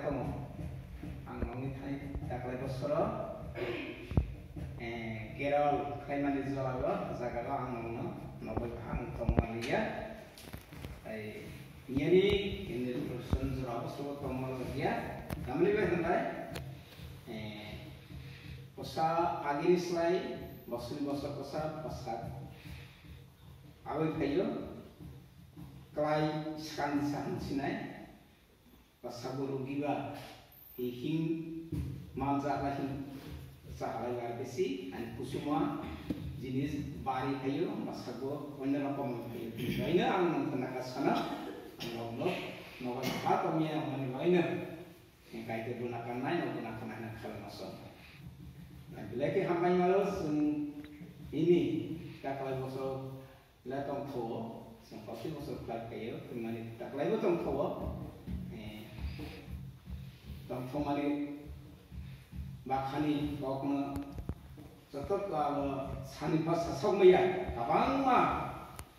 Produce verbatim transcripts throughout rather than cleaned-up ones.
Tongo. Ang nokni thani taklai bosoro, eh, Kerala khlaimani jorao, jagao ang nokno nokbai kaham tongma liya. Ai, niyani introduction jorao bosoro tongma liya. Tamni bai hwnbai, eh, kosa agini slai bosoni bosor kosa bwsak aboi phaio. Klai swkang sa hamsinai. Bwsakgo rugi ba, hi him manjak lai him chahalai bar bisi, ani kusuma jinis bari phaio, bwsakgo onno rokom phaio. Baino ang nokna ka sana, ang nokno, nogo ha tongya mani baino. Kaitor buna kanai, no buna kanai na khala maso. Belai ke hambai malo sung ini, kakalai boso Belai tongthogo, chwng koktwi bosor khlai phaio, hwnmani taklaibo tongthogo. Eh, tongthokmani bakhani kokno joto kalo sani bwsa sokmaya, kwbangma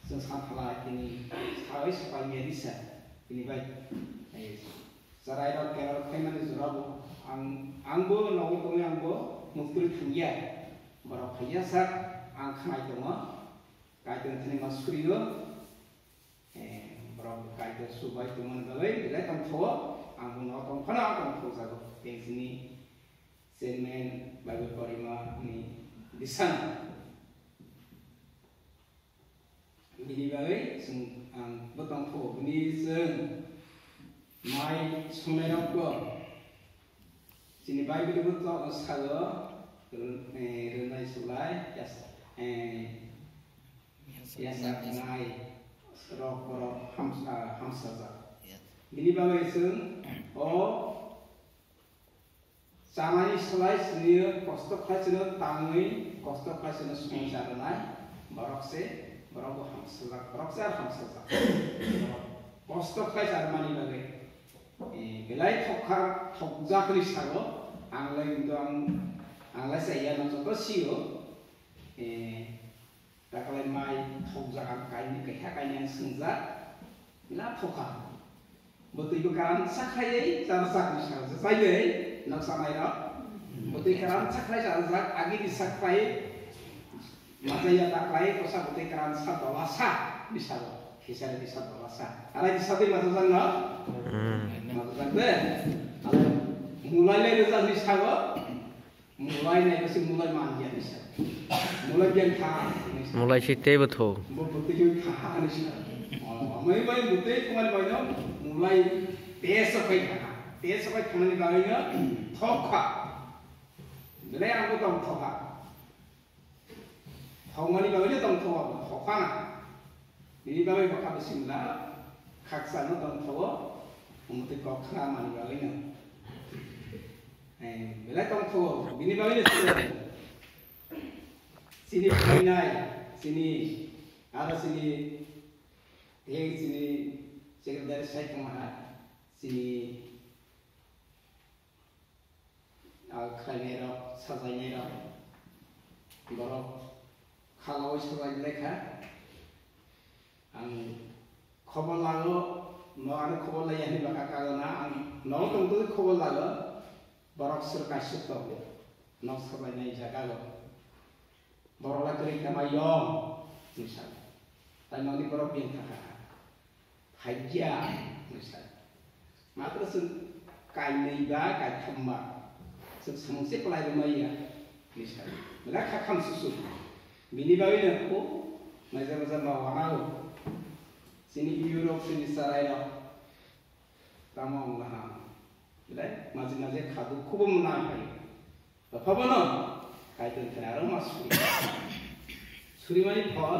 chwng samphala tini sawi swpalmaya risa, tini bai, eh, chwrairok kerarok khlaimani jorabo ang, angbo nogo tongwi angbo muktwi thangya, borok phaiya sak ang khnai tongo. Kaitor thani ma surio, eh, borok Kaitor subai tongmani bagwi belai tongthogo, ang bono tongphano ang tongthokjago. Tei chini chairman Bible porima ni bisan. Bini bagwi chwng ang bo tongthogo, bini chwng mai songnairokbo Chini Bible bo to sago, eh, rwnai sulai, yas-, eh, yasaknai rok borok hamsa-, hamsajak. Bini bagwi chwng o chanani sulai chini kosto khlai chini tangwi, kosto khlai chini songcha rwnai borok se, borok bo hamsajak, borok se ar hamsajak. Kosto khlai cha rwmani bagwi. Eh, belai thokha, thokjak hwnwi sago. Ang lai hindu ang, ang lai chaya no joto sio. Eh, takalai mai thokjak ang kaini, kaisa kaini ang swngjak. Belai thokha. Bwtwi bwkha ang sakhlaiwi charjak hwnwi sago. Jai de, nok sanai rok. Bwtwi kwran sakhlai charjak, agini sakhlai. Machaya taklai kosa bwtwi kwran sa dola sa hwnwi sago. Kisa rwdi sa dola sa. Arai di sa twi machajak no? Hmm. Machajak de. Alai mulai lai rwjak hwnwi sago. Mulai nai bwswk mulai man ya hwnwi sago. Mulai biyan kha hwnwi sago. Mulai si teibo tho. Bo bwtwi kha hwnwi sago. Oh, amai bai bwtwi kumar bai no mulai tesa kai kha. Tesa kai khamani bagwi no thok kha. Belai ang bo tong thok kha. Thokmani bagwi le tongthogo, thokhana. Bini bagwi bwkha bising la khakchangno tongthogo, umtwi kok khnamani bagwino. Eh, belai tongthogo, bini bagwino chini phainai, chini, aro chini, eh, chini secretary sai tongma, chini Ah, khlainairok, sajainairok, borok khalaui sajai lekha. Ang khobor lago, no ano khobor laiya hinwi bwkha kagana, ang no tongtwi khobor lago, borok sir kaisuk tongo, nok sajainai jagao. Borok lai kwrwi khe ma yong, hinwi sa. Tai nokni borok bini thangkha. Haikya, hinwi sa. Matro chwng kainwi ba kaitham ba. Chwng samung se kwlai rwmai ya, hinwi sa. Belai kha kham susu. Bini bagwi no kho, maija maija ma wanao. Chini Europe, chini chwrairok. Tamo wng gana. Belai maji maji kha dukhu bo mwnai hai. Topha bono Kaitor thani aro ma suri. Suri mani phol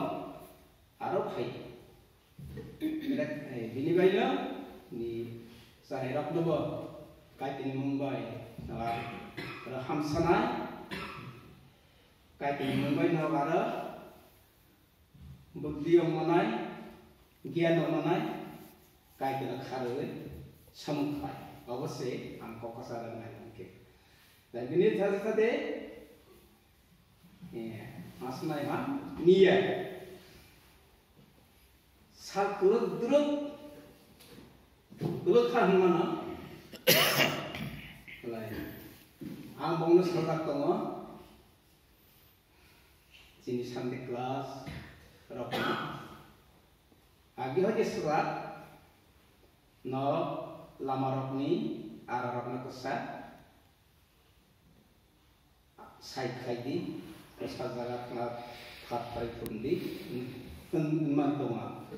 aro phai. Belai, eh, bini bai no ni chwrai rok no bo Kaitor ni mung bai no aro hamsanai. Kaitor ni mung bai no aro Buddhi rok manai, giyan rok manai, Kaitor no kharwi samung khlai. Obo se ang kok kwcharo nai hwnkhe. Tei bini thani thani, eh, asnai ha, niya. Sal kwlwk dwrwk, kwlwk kha hwnmano, Ang bongno salak tongo, chini Sunday class rok. Agi hoje sura no lama rokni ara rokno kesa sai khai di, kesa jaga kla khat pai thum di, man tongo.